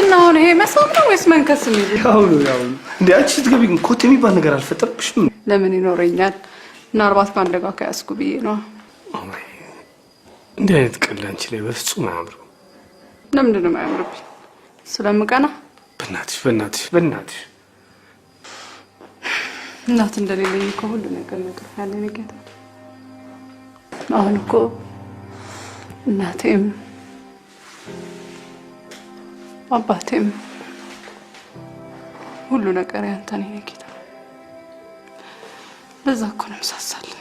እና አሁን ይሄ መሳም ነው ወይስ መንከስ የሚል? ያው ነው ያው ነው። እንዴ አንቺ ስትገቢ ግን ኮት የሚባል ነገር አልፈጠረብሽም? ለምን ይኖረኛል? ምናልባት ከአንድ ጋር ከያዝኩ ብዬ ነው። እንዲህ አይነት ቀልድ አንቺ ላይ በፍጹም አያምርም። ለምንድን ነው የማያምርብኝ? ስለምቀና። በእናትሽ በእናትሽ በእናትሽ። እናት እንደሌለኝ እኮ ሁሉ ነገር ነገር ያለ ጌታ። አሁን እኮ እናቴም አባቴም ሁሉ ነገር ያንተ ነው ጌታ። ለዛ እኮ ነው የምሳሳልህ።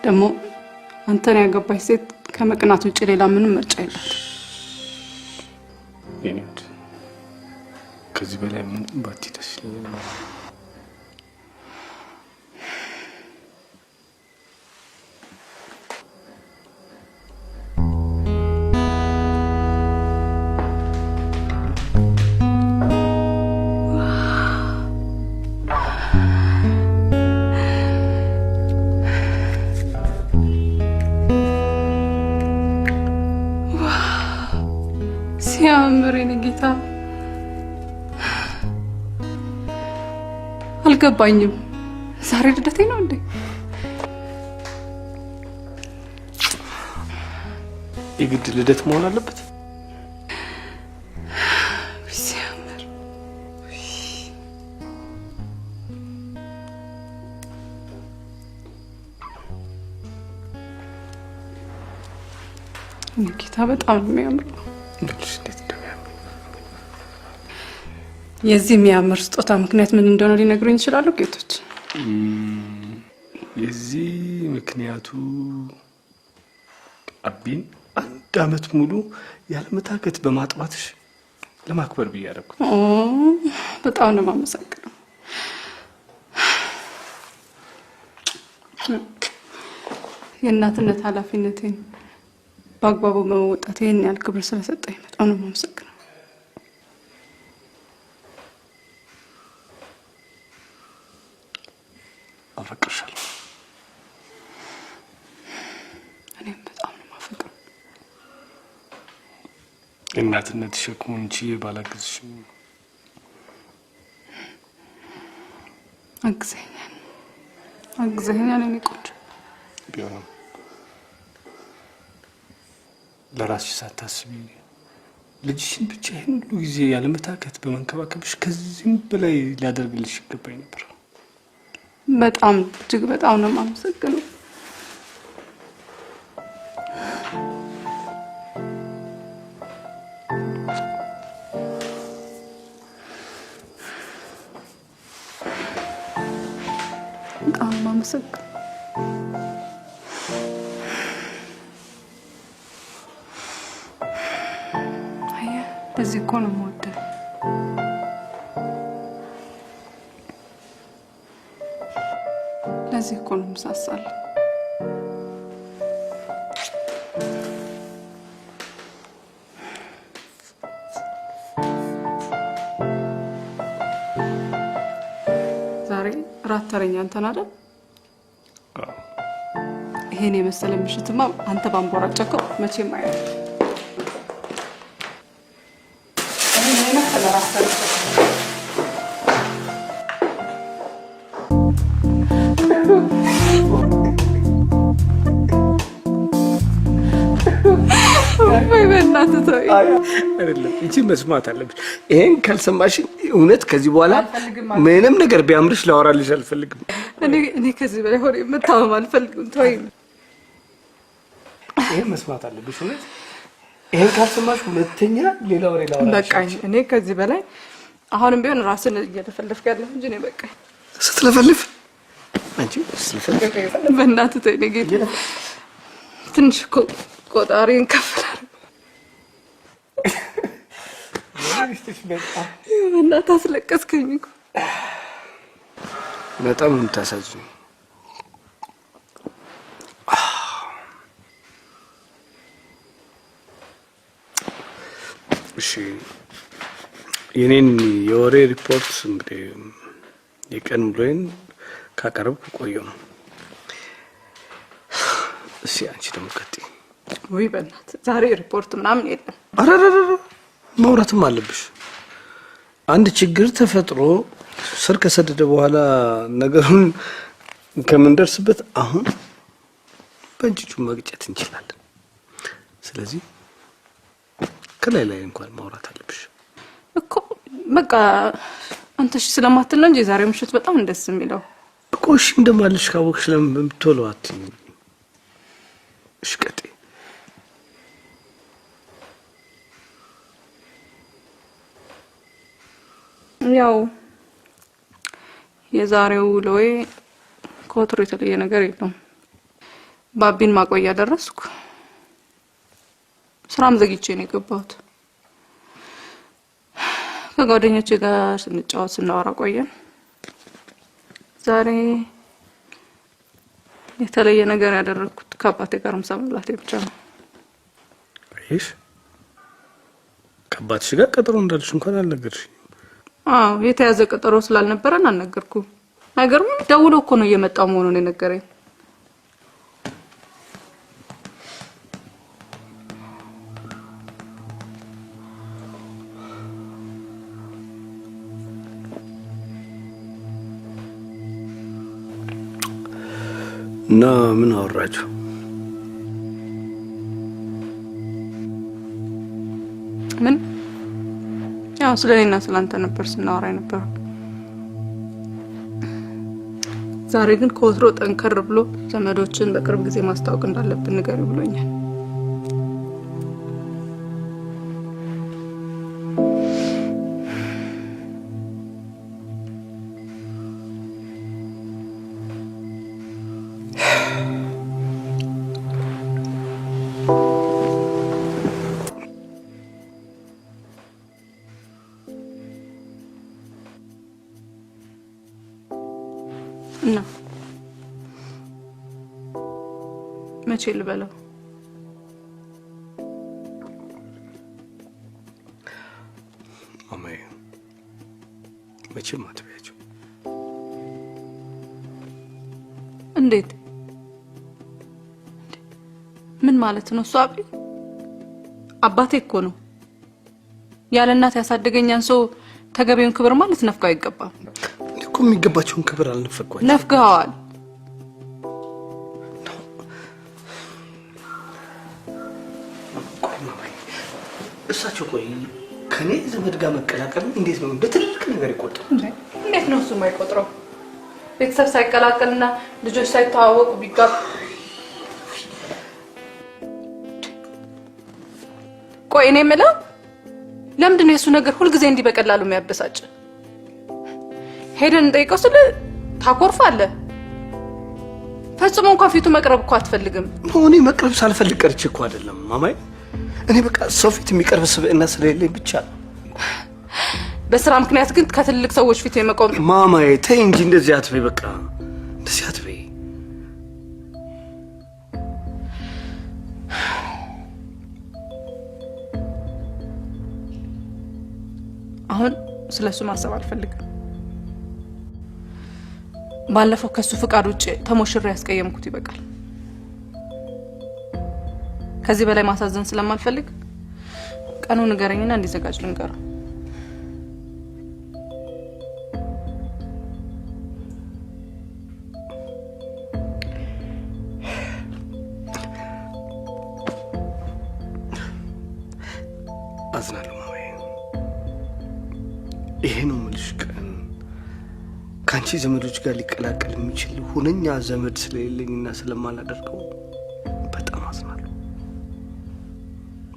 ደግሞ አንተን ያገባች ሴት ከመቅናት ውጭ ሌላ ምንም ምርጫ የላት። የኔ ውድ ከዚህ በላይ ምን ባትይ ደስ ይለኛል። ሲያምር የኔ ጌታ። አልገባኝም። ዛሬ ልደቴ ነው እንዴ? የግድ ልደት መሆን አለበት? ሲያምር። የኔ ጌታ በጣም ነው የሚያምረው። ይኸውልሽ እንዴት እንደሚያምር። የዚህ የሚያምር ስጦታ ምክንያት ምን እንደሆነ ሊነግሩኝ ይችላሉ ጌቶች? የዚህ ምክንያቱ አቢን 1 አመት ሙሉ ያለመታከት በማጥባትሽ ለማክበር ብዬ አደረኩት። ኦ በጣም ነው የማመሰግነው። የእናትነት ኃላፊነቴን በአግባቡ በመወጣት ይሄን ያህል ክብር ስለሰጠኝ በጣም ነው የማመሰግነው። አፈቅርሻለሁ። እኔም በጣም ነው የማፈቅረው። የእናትነት ሸክሙን ችዬ ባላግዝሽም አግዘኸኛል፣ አግዘኸኛል የኔ ቆንጆ። ቢሆንም ለራስሽ ሳታስቢ ልጅሽን ብቻ ይሄን ሁሉ ጊዜ ያለመታከት በመንከባከብሽ ከዚህም በላይ ሊያደርግልሽ ይገባኝ ነበር። በጣም እጅግ በጣም ነው የማመሰግነው። በጣም ነው የማመሰግነው። አየህ፣ ለዚህ እኮ ነው የምወደው። ለዚህ እኮ ነው የምሳሳልህ። ዛሬ እራት ተረኛ አንተን አይደል? አዎ። ይሄን የመሰለ ምሽትማ አንተ ባንቦራጨከው መቼም አያልቅም። ወይ በእናትህ ተወኝ። አይ አይደለም፣ እቺ መስማት አለብሽ። ይሄን ካልሰማሽ እውነት ከዚህ በኋላ አልፈልግም። ምንም ነገር ቢያምርሽ ላወራልሽ አልፈልግም። እኔ ከዚህ በላይ ሆኜ መታመም አልፈልግም። ተወኝ። ይሄን መስማት አለብሽ እውነት። ይሄን ካልሰማሽ ሁለተኛ ሌላ ወሬ ላወራልሽ በቃኝ። እኔ ከዚህ በላይ አሁንም ቢሆን ራስን እየለፈለፍክ ያለህ እንጂ እኔ በቃኝ። ስትለፈልፍ አንቺ ስትለፈልፍ በእናትህ ተወኝ ጌታ። ትንሽ እኮ ቆጣሪን ከፍ ላድርግ። በእናትህ አስለቀስከኝ እኮ። በጣም ነው የምታሳዝኚው። እሺ የኔን የወሬ ሪፖርት እንግዲህ የቀን ውሎዬን ካቀረብኩ ቆየሁ። እስኪ አንቺ ደግሞ ቀጥይ። ውይ በእናትህ ዛሬ ሪፖርት ምናምን የለም። ኧረ ማውራትም አለብሽ። አንድ ችግር ተፈጥሮ ስር ከሰደደ በኋላ ነገሩን ከምንደርስበት አሁን በእንጭጩ መግጨት እንችላለን። ስለዚህ ከላይ ላይ እንኳን ማውራት አለብሽ እኮ። በቃ አንተ እሺ ስለማትል ነው እንጂ የዛሬው ምሽት በጣም ደስ የሚለው እኮ። እሺ እንደማልሽ ካወቅሽ ለምን ቶሎ አትይኝ? እሺ ቀጥይ። ያው የዛሬው ውሎዬ ከወትሮ የተለየ ነገር የለውም። ባቢን ማቆያ ደረስኩ። ስራም ዘግይቼ ነው የገባሁት። ከጓደኞቼ ጋር ስንጫወት ስናወራ ቆየን። ዛሬ የተለየ ነገር ያደረግኩት ከአባቴ ጋር ምሳ መብላቴ ብቻ ነው። ይሽ ከአባትሽ ጋር ቀጠሮ እንዳለሽ እንኳን አልነገርሽኝም። አዎ፣ የተያዘ ቀጠሮ ስላልነበረን አልነገርኩም። አይገርምም? ደውሎ እኮ ነው እየመጣው መሆኑን የነገረኝ። እና ምን አወራችሁ? ምን ያው ስለ እኔና ስለ አንተ ነበር ስናወራ የነበረው። ዛሬ ግን ከወትሮ ጠንከር ብሎ ዘመዶችን በቅርብ ጊዜ ማስታወቅ እንዳለብን ንገሪው ብሎኛል። እና መቼ ልበለው? ማማዬ መቼም አትበያቸው። እንዴት? ምን ማለት ነው? እሱ አባቴ እኮ ነው። ያለ እናት ያሳደገኛን ሰው ተገቢውን ክብር ማለት ነፍገው አይገባም። እኔ እኮ የሚገባቸውን ክብር አልነፈኳቸውም። ነፍገዋል። ቆይ ማማዬ፣ እሳቸው ቆይ ከኔ ዘመድ ጋር መቀላቀል እንዴት ነው እንደ ትልቅ ነገር ይቆጠሩ? እንዴት ነው እሱ የማይቆጥረው? ቤተሰብ ሳይቀላቀልና ልጆች ሳይተዋወቁ ቢጋቡ። ቆይ እኔ የምለው ለምንድን ነው የእሱ ነገር ሁልጊዜ እንዲህ በቀላሉ የሚያበሳጭ? ሄደን እንጠይቀው ስል ታኮርፋለህ። ፈጽሞ እንኳን ፊቱ መቅረብ እኮ አትፈልግም። እኔ መቅረብ ሳልፈልግ ቀርቼ እኮ አይደለም ማማዬ። እኔ በቃ ሰው ፊት የሚቀርብ ስብዕና ስለሌለኝ ብቻ ነው። በስራ ምክንያት ግን ከትልቅ ሰዎች ፊት የመቆም ማማዬ ተይ እንጂ እንደዚህ አትበይ። በቃ እንደዚህ አትበይ። አሁን ስለሱ ማሰብ አልፈልግም። ባለፈው ከሱ ፍቃድ ውጭ ተሞሽሬ ያስቀየምኩት ይበቃል። ከዚህ በላይ ማሳዘን ስለማልፈልግ ቀኑን ንገረኝና እንዲዘጋጅ ልንገረው። አዝናለሁ ማማዬ። ይሄ ነው የምልሽ ቀን ከአንቺ ዘመዶች ጋር ሊቀላቀል የሚችል ሁነኛ ዘመድ ስለሌለኝና ስለማላደርገው በጣም አዝናለሁ።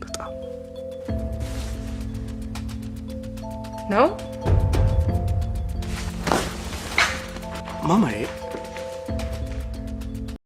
በጣም ነው ማማዬ።